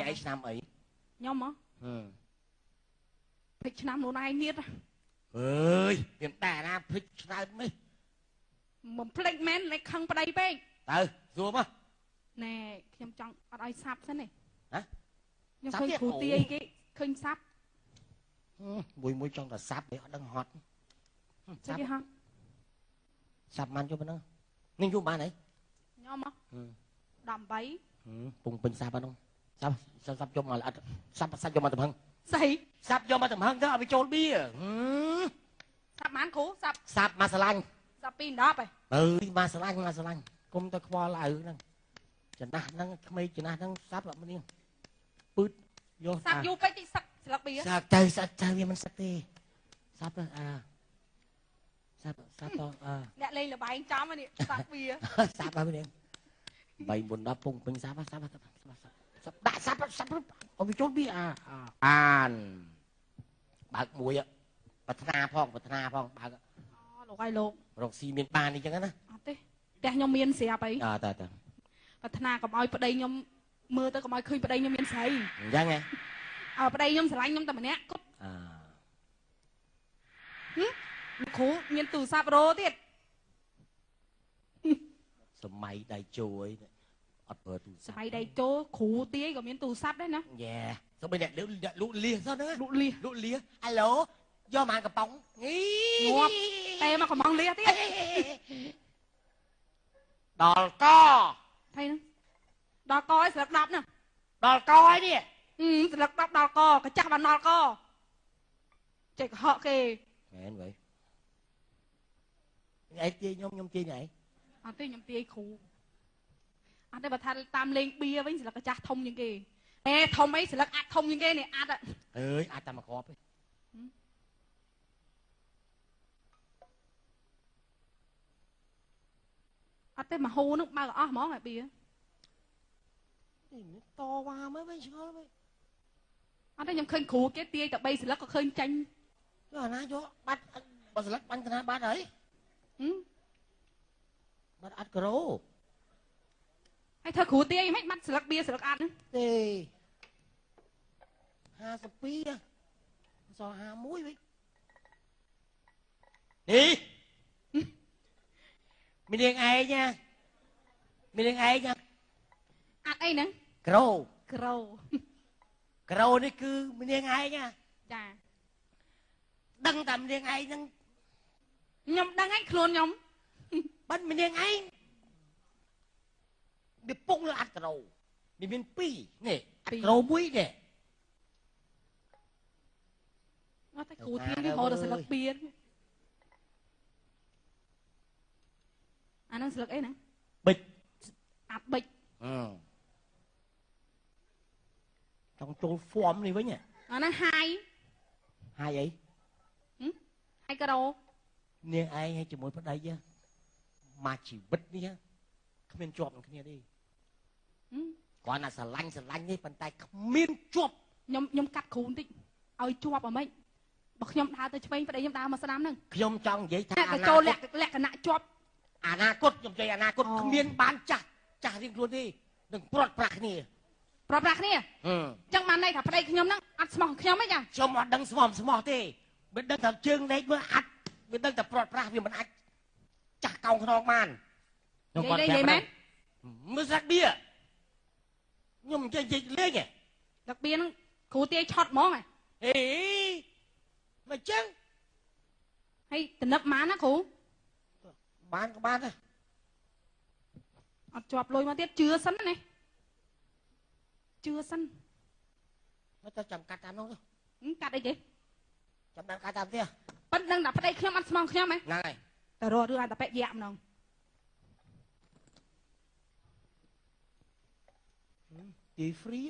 អ្នកឯងឆ្នាំអីខ្ញុំហ៎ភ្លេចឆ្នាំខ្លួនឯងទៀតអើយមានតែណាភ្លេចឆ្នើមនេះមិនភ្លេចមែនលេខខឹងប្តីពេកទៅសួរមកណែខ្ញុំចង់អត់ឲ្យសាប់សិនទេហ៎ខ្ញុំឃើញគ្រូទាយគេឃើញសាប់មួយមួយចង់តែសាប់ទេអត់ដឹងហត់សាប់គេហត់សាប់បានយប់ហ្នឹងនឹងយប់បានអីខ្ញុំហ៎18ពងពេញសាប់ហ្នឹងសាប់សាប់យកមកល្អិតសាប់សាប់យកមកទំហឹងស្អីសាប់យកមកទំហឹងទៅឲ្យវាចូលបៀសាប់បានគ្រូសាប់សាប់មកស្រឡាញ់សាប់2 10ហ៎អើយមកស្រឡាញ់មកស្រឡាញ់គុំទៅខ្វល់ឪហ្នឹងចំណាស់ហ្នឹងក្មេងចំណាស់ហ្នឹងសាប់អត់មានពឺតយកសាប់យូរពេកតិចសឹកស្លឹកបៀសឹកទៅសឹកទៅវាមិនសឹកទេសាប់ទៅអាសាប់សាប់ទៅអាអ្នកលេងលបែងចំនេះសាប់បៀសាប់ហើយនេះ3 4 10ពងពេញសាប់សាប់សាប់សាប់ដាក់សាប់សាប់ឲ្យវាចូលបៀអាអានបើកមួយប្រាថ្នាផងប្រាថ្នាផងបើកលោកឲ្យលោករកស៊ីមានបានអញ្ចឹងណាអត់ទេផ្ទះខ្ញុំមានស្រាប់អីអើតើតើប្រាថ្នាកុំឲ្យប្តីខ្ញុំមើលទៅកុំឲ្យឃើញប្តីខ្ញុំមានស្រីអញ្ចឹងហ៎ឲ្យប្តីខ្ញុំស្រឡាញ់ខ្ញុំតែម្នាក់គត់អើលោកគ្រូមានទូរស័ព្ទរោទៀតសម័យដៃជោអីអត់ប្រើទូរស័ព្ទសម័យដៃជោគ្រូទាយក៏មានទូរស័ព្ទដែរណាយេសូម្បីអ្នកលក់លៀសសោះហ្នឹងលក់លៀសលក់លៀសអាឡូយកមកកំប៉ុងងីងាប់តែមកកំប៉ុងលៀសទៀតដល់កថៃហ្នឹងដល់កឲ្យស្លឹក10ហ្នឹងដល់កហើយនេះស្លឹក10ដល់កកាចាស់បានដល់កចេះកុហកគេមែនវ៉ៃឯងទាយខ្ញុំខ្ញុំទាយឯងអត់ទេខ្ញុំទាយគ្រូអត់ទេបើថាតាមលេងបៀវិញស្លឹកកាចាស់ធំជាងគេអេធំអីស្លឹកអាចធំជាងគេនេះអាចអើយអាចតែមកគ្រាប់ទេអត់ទេមហូនោះបើកអស់ហ្មងឯបៀនេះតវ៉ាមើលវិញឆ្ងល់វិញអត់ទេខ្ញុំឃើញគ្រូគេទាយតែ3ស្លឹកក៏ឃើញចាញ់យកអាណាយកបាត់បើស្លឹកបាញ់តាណាបាត់ហើយបាត់អត់ក្រូហើយធ្វើគ្រូទាយមិនបាត់ស្លឹកបៀស្លឹកអត់ហ្នឹងទេ52សល់51វិញនេះមាននាងឯងណាមាននាងឯងណាអត់អីហ្នឹងក្រូក្រូក្រូនេះគឺមាននាងឯងណាចាដឹងតែមាននាងឯងហ្នឹងខ្ញុំដឹងឯងខ្លួនខ្ញុំបាត់មាននាងឯងវាពុកលើអត់ក្រូវាមាន2នេះអត់ក្រូមួយនេះអត់តែគ្រូទាយវារហូតដល់ស្លឹកបៀអាហ្នឹងស្លឹកអីហ្នឹងបិចអាប់បិចអឺចង់ចូល form នេះវិញអាហ្នឹងហាយហាយអីហាយក្រូនាងឯងឲ្យជាមួយប្តីមកជីវិតនេះគ្មានជាប់នឹងគ្នាទេគ្រាន់តែស្រឡាញ់ស្រឡាញ់នេះប៉ុន្តែគ្មានជាប់ខ្ញុំកាត់គ្រូបន្តិចឲ្យជាប់អាម៉េចបើខ្ញុំដើរទៅឆ្វេងប្តីខ្ញុំដើរមកស្ដាំហ្នឹងខ្ញុំចង់និយាយថាតែចូលលក្ខណៈជាប់អនាគតខ្ញុំនិយាយអនាគតគ្មានបានចាស់ចាស់រៀងខ្លួនទេនឹងព្រាត់ប្រាស់គ្នាព្រាត់ប្រាស់គ្នាអញ្ចឹងបានន័យថាប្តីខ្ញុំហ្នឹងអត់ស្មោះខ្ញុំទេចាខ្ញុំអត់ដឹងស្មោះស្មោះទេវាដឹងថាជើងលេខមើលអាត់វាដឹងតែព្រាត់ប្រាស់វាមិនអាចចាស់កោងខ្នងបានខ្ញុំគាត់ប្រាប់មែនមើលស្លាក់បៀខ្ញុំនិយាយលេងហ៎ស្លាក់បៀហ្នឹងគ្រូទាយឆត់ហ្មងហ៎អេមិនចឹងហើយតំណឹបបានណាគ្រូបានក៏បានដែរអត់ជាប់លុយមកទៀតជឿសិនណាជឿសិនមកទៅចាំកាត់តាមនោះកាត់អីគេចាំតាមកាត់តាមទៀតប៉ិនដឹងតែប្តីខ្ញុំអត់ស្មងខ្ញុំហ៎ហ្នឹងហើយតែរត់រឿងអត់តែពាក់យ៉ាក់ម្ដងទីហ្វ្រី